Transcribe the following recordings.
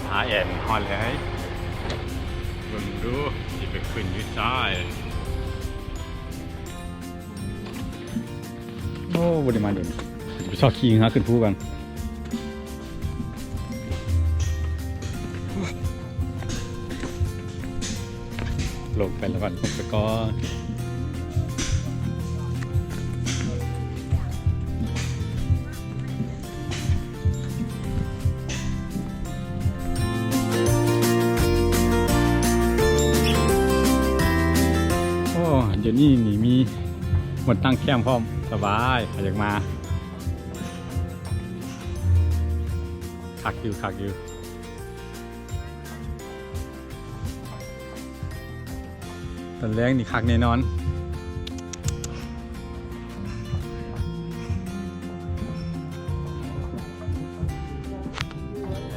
ຫາແອນຮອດແລ້ວ ເບິ່ງດູ ຊິໄປຂຶ້ນຢູ່ໃສ. ໂອ້ ບໍ່ໄດ້ມາດົນ ຊິໄປຊອກຂີ່ເຮືອຂຶ້ນພູກ່ອນ. ລົງໄປແລ້ວກ່ອນ ລົງໄປກ່ອນ. ໂອ້ ດຽວນີ້ນີ້ມີບ່ອນຕັ້ງແຄມພ້ອມ ສະບາຍ ໃຜຢາກມາ. ຄັກຢູ່ ຄັກຢູ່. ຕອນແລງນີ້ຄັກແນ່ນອນ.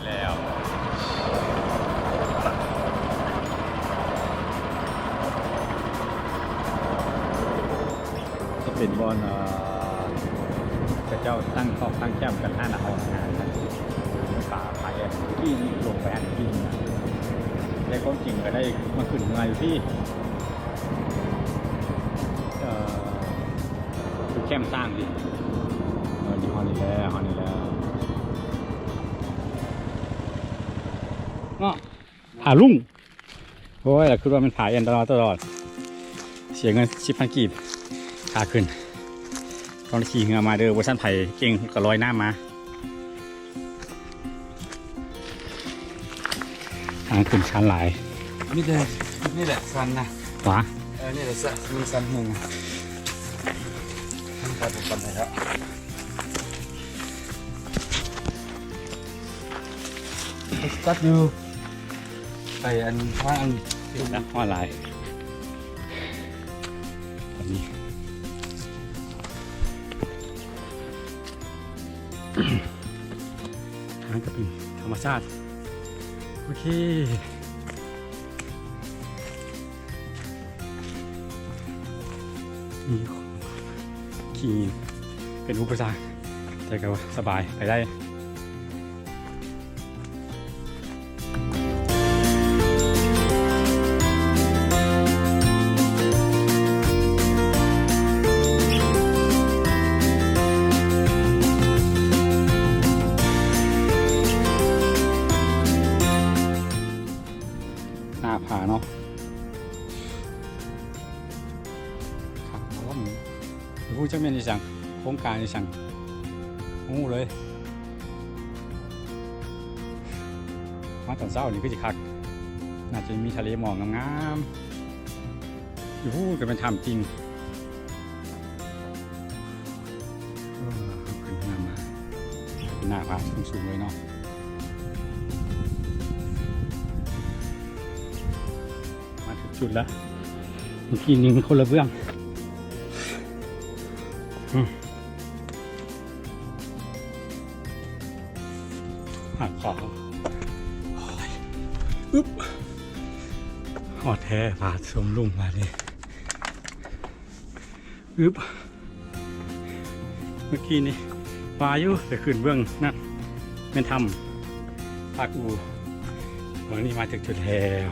ແລ້ວ ຈະເປັນບ່ອນ ເອີ ເຂົາເຈົ້າຕັ້ງຄອກຕັ້ງແຄ້ມກັນ ຮ້ານອາຫານ ປາ ປາແອນ ທີ່ລົງໄປຫັ້ນ ທີ່ ແຕ່ຄວາມຈິງກໍໄດ້ມາຂຶ້ນເຮືອຢູ່ທີ່ ເອີ ຄືແຄມຊ້າງນີ້. ເອີ ນີ້ ຮອດນີ້ແລ້ວ ຮອດນີ້ແລ້ວເນາະ ຜາລຸ້ງ. ໂອ້ຍ ລະຄິດວ່າແມ່ນຜາແອນຕະຫຼອດ ຕະຫຼອດ. ເສຍເງິນສິບພັນກີບ ຂາຂຶ້ນ. ຕ້ອງໄດ້ຂີ່ເຮືອມາເດີ ບໍ່ຊັ້ນໃຜເກັ່ງກໍລອຍນ້ຳມາ. ທາງຂຶ້ນຊັນຫຼາຍ. ມີແຕ່ ນີ້ແຫຼະຊັນນະ. ຫວາ? ເອີ ນີ້ແຫຼະ ຊັນ ມັນຊັນແຮງນະ. ມັນໄປບໍ່ປານໃດແລ້ວ. ຕັດຢູ່ ໄປອັນທາງອັນ ຮອດຫຼາຍ ອັນນີ້ ທາງກໍເປັນທຳມະຊາດ. ໂອເຄ ມີຂີ້ເປັນອຸປະສັກ ແຕ່ກໍສະບາຍໄປໄດ້. ໜ້າຜາເນາະ. ຄັກ ບໍ່ຮູ້ຈັກແມ່ນອີ່ຫຍັງ ໂຄງການອີ່ຫຍັງ ບໍ່ຮູ້ເລີຍ. ມາຕອນເຊົ້ານີ້ຄືຊິຄັກ ໜ້າຈະມີທະເລໝອກງາມໆ. ຢູ່ພຸ້ນກໍແມ່ນຖ້ຳຈິງ. ເອີ ຂຶ້ນເຮືອມາ ເປັນໜ້າຜາສູງໆເລີຍເນາະ. ມາຖືກຈຸດລະ ເມື່ອກີ້ນີ້ມັນຄົນລະເບື້ອງ. ອືມ ຫາຂວາ ອຶບ ຮອດແທ້ ຜາຊົມລຸ່ມບາດນີ້. ອຶບ ເມື່ອກີ້ນີ້ວ່າຢູ່ໄປຂຶ້ນເບື້ອງນັ້ນ ແມ່ນຖ້ຳປາກອູ. ວັນນີ້ມາເຖິງຈຸດແລ້ວ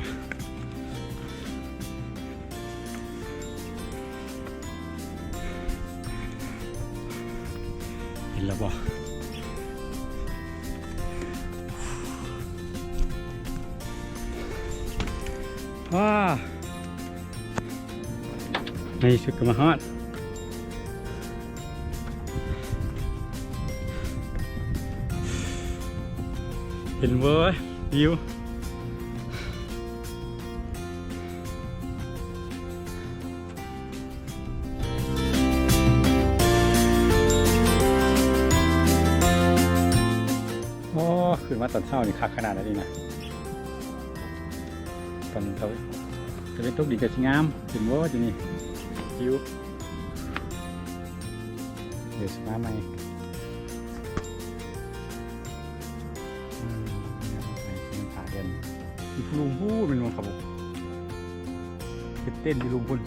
ເຫັນແລ້ວບໍ່? ວ້າ ໃນທີ່ສຸດກໍມາຮອດ. ເຫັນເວີຍ ວິວ. ໂອ້ ຂຶ້ນມາຕອນເຊົ້ານີ້ຄັກຂະໜາດໃດນີ້ນະ. ຕອນເຊົ້າ ຕາເວັນຕົກດິນກໍຊິງາມ ເຫັນບໍ່ ຢູ່ນີ້ ວິວ. ດຽວຊິມາໃໝ່. ອືມ ມັນຜາແດນ ຢູ່ພູລຸ່ມພຸ້ນ ແມ່ນບໍ່ຄັບ? ເຮັດເຕັນຢູ່ລຸ່ມພຸ້ນ.